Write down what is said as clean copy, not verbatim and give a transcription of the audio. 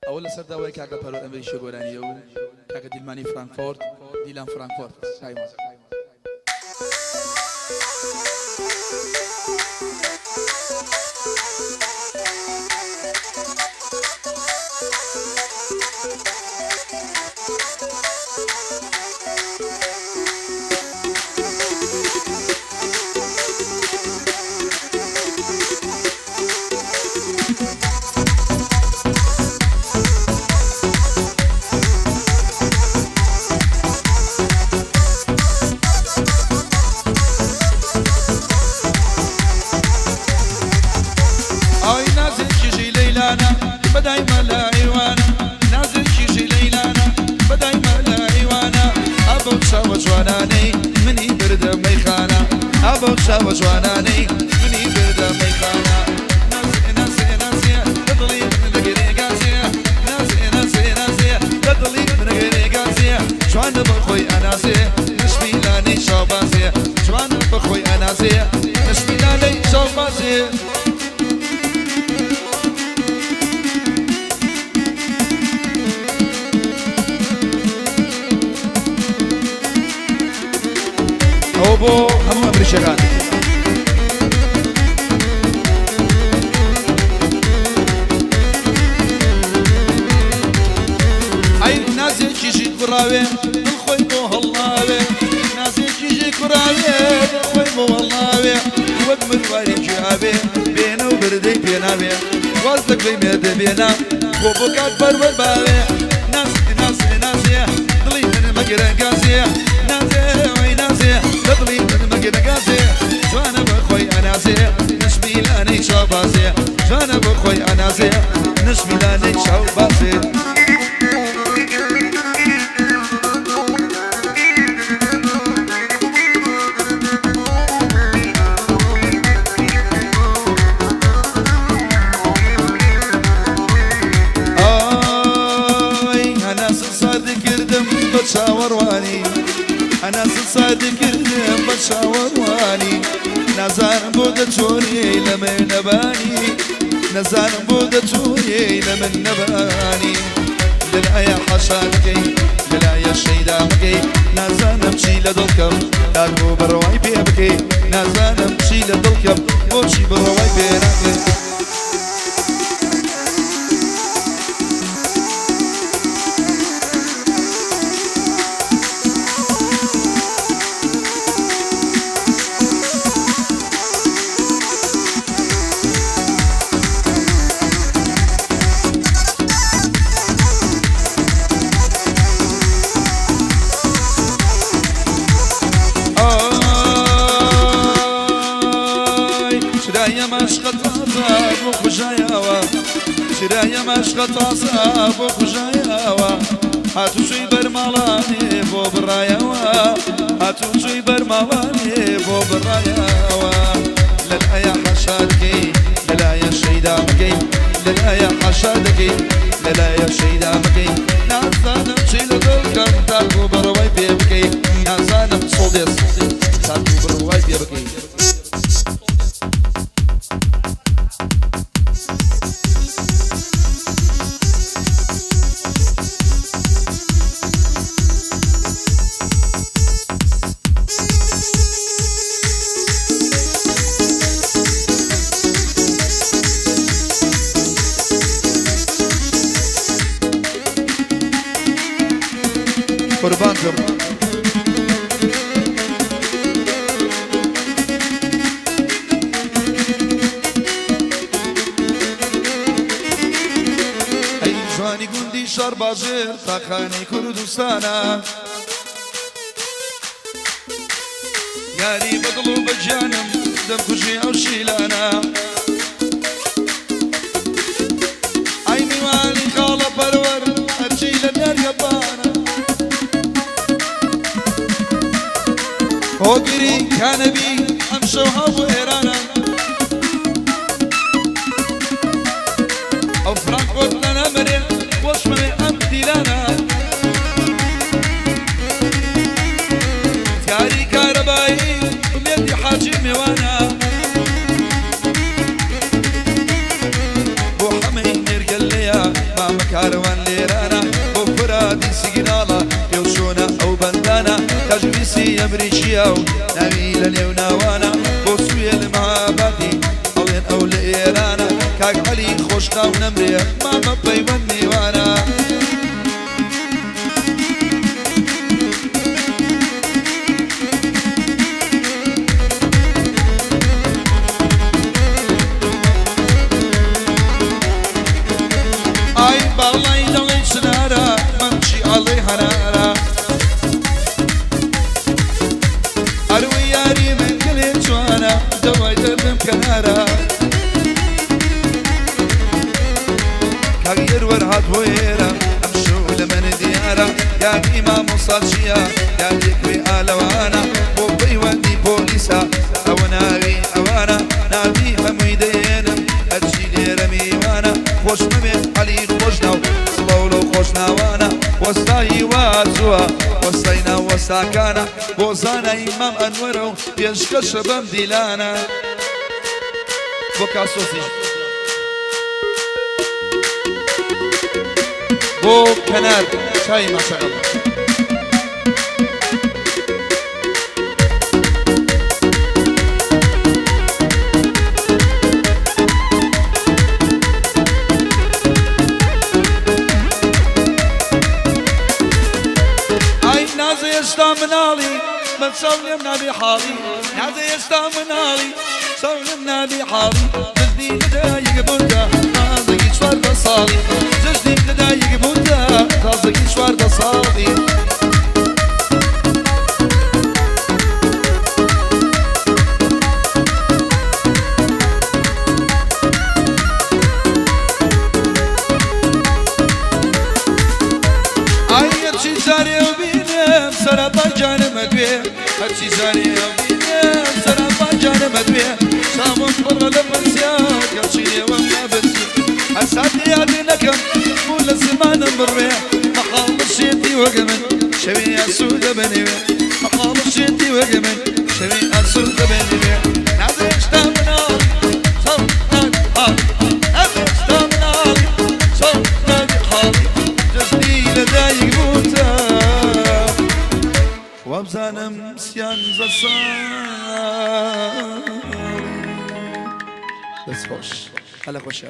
ئەوە لەسەر داوای کاکە پەروەر ئەمریکی گۆرانیە و کاکە دیلمانی فرانکفۆرت دیلان فرانکفۆرت کاک مازیار. ئای نازێکیژی لەیلانە بەدای مەلا ئیوانە، نازێکیژی لەیلانە بەدای مەلا ئیوانە، ئا بەو چاوە جوانانەی منی بردە مەیخانە، ئا بەو چاوە جوانانەی منی بردە مەیخانە. نازێ نازێ نازێ لە دڵی من دەگرێ گازێ، نازێ نازێ نازێ لە دڵی من دەگرێ گازێ، جوانە بە خۆی ئەنازێ نەشمیلانەی چاوبازێ، جوانە بە خۆی ئەنازێ نەشمیلانەی چاوبازێ. ئەوە بۆ هەموو ئەمریکیەکان. ئەی نازێکیژی کوڕاوێ دڵ خۆی بۆ هەڵناوێ، نازێکیژی کوڕاوێ دڵ خۆی بۆ هەڵناوێ، وەک مروارێکی ئاوێ بێنە و بردەی پێناوێ، واز لە گوێی مێردە بێنە بۆ بۆ کاک پەروەر باوێ. نازێ نازێ نازێ دڵی من مەگرە گازێ، نازێ وەی نازێ لە دڵی من مەگرە گازێ، جوانە بە خۆی ئەنازێ نەشمیلانەی چاوبازێ، جوانە بە خۆی ئەنازێ نەشمیلانەی چاوبازێ. ئای هەناسە ساردکردم بە چاوەڕوانی، هەناسە ساردکردم بە چاوەڕوانی، نازانم بۆ دەچۆنی لە من نەبانی، نەزانم بۆ دەچۆنی لە من نەبانی، لەلایە حەشا دەکەی لەلایە شەیدا بکەی، نازانم چی لە دڵکەم تاکو بڕوای پێ بکەی، نازانم چی لە دڵکەم بۆچی بڕوای پێ ناکەی. ئای چرایە مەشقە تازە بۆ خوژایەوە، چرایە مەشقە تازە بۆ خوژایەوە، هاتوچۆی بەرماڵانێ بۆ بڕایەوە، هاتوچۆی بەرماڵانێ بۆ بڕایەوە، لەلایە حەشا دەکەی لەلایە شەیدا بکەی، لەلایە حەشا دەکەی لەلایە شەیدا بکەی، نازانم چی لە دڵکەم تاکو بڕوای پێ بکەی، نازانم سۆڵ دێس تاکو بڕوای پێ بکەی. قوربانتم. ئەی جوانی گوندی شارباژێر تاقانەی کوردستانە، یاری بەدڵ و بەگیانم دەمکوژی ئەو شیلانە، ئەی میوانی خاڵە پەروەر هەرچی لە دەریەبانە، هۆگری کانەبی ئەمشەو هەبوو ئێرانە، ئەو فرانکفۆرت لە نەمرێ خۆشمەوێ ئەم دیلانە، کاری کارەبایی ئومێدی حاجی مێوانە، بۆ حەمەی نێرگەلەیە مامە کاروان. چیا و ناوی لە نێو ناوانە بۆ سوێ لە مەهابادی ئەڵێن ئەو لە ئێرانە کاک عەلی خۆشناو نەمرێ مامە پەیوەند میوانە. ئای باڵای دەڵێی چنارە مەمکی ئەڵێی هەنارە ئەروی یاری من گەلێ جوانە دەوای دەردم کەنارە کاک یەروەر هات بۆ ئێرە ئەمشەو لە من دیارە یانی مامۆستا چییە یانی کوێ ئالەوانە بۆ پەیوەندی پۆلیسە ئەوە ناوی ئەوانە ناوی هەمووی دەێنم هەرچی لێرە میوانە خۆشمەوێ عەلی خۆشناو سڵاو لەو خۆشناوانە وەستایی وا زووە وەستای ناو وەستاکانە بۆ زانای مام ئەنوەرە و پێشکەشە بەم دیلانە بۆ کاسۆسیش بۆ کەنار چاوی ماشاءاللە. ئای نازە هێشتا مناڵی من چاو لێم نابێ حاڵی نازە هێشتا مناڵی چاو لێم نابێ حاڵی جەژنی لەدایک بوونتە تازەگی 14 ساڵی جەژنی لەدایک بوونتە تازەگی 14 ساڵی. ئای هەرچی جارێ و بینم سەرەپا گیانم ئەدوێ هەرچی جارێ و بینم سەرەپا گیانم ئەدوێ چاوم پڕە لە پرسیار کەچی لێوەم نابرسی هەر ساتێ یادێ نەکەم بوو لە زمانم بڕوێ مەحاڵ شێتی وەک من شەوێ ئاسوودە بنێوێ مەحاڵ شێتی وەک من شەوێ ئاسوودە بنێوێ نازێ هێشتا مناڵی چاو نابی حاڵی نازێ هێشتا مناڵی چاو نابی حاڵی جەژنی لەدایک بووتە وابزانم 13 ساڵی. دەست خۆش هەلە خۆشیان.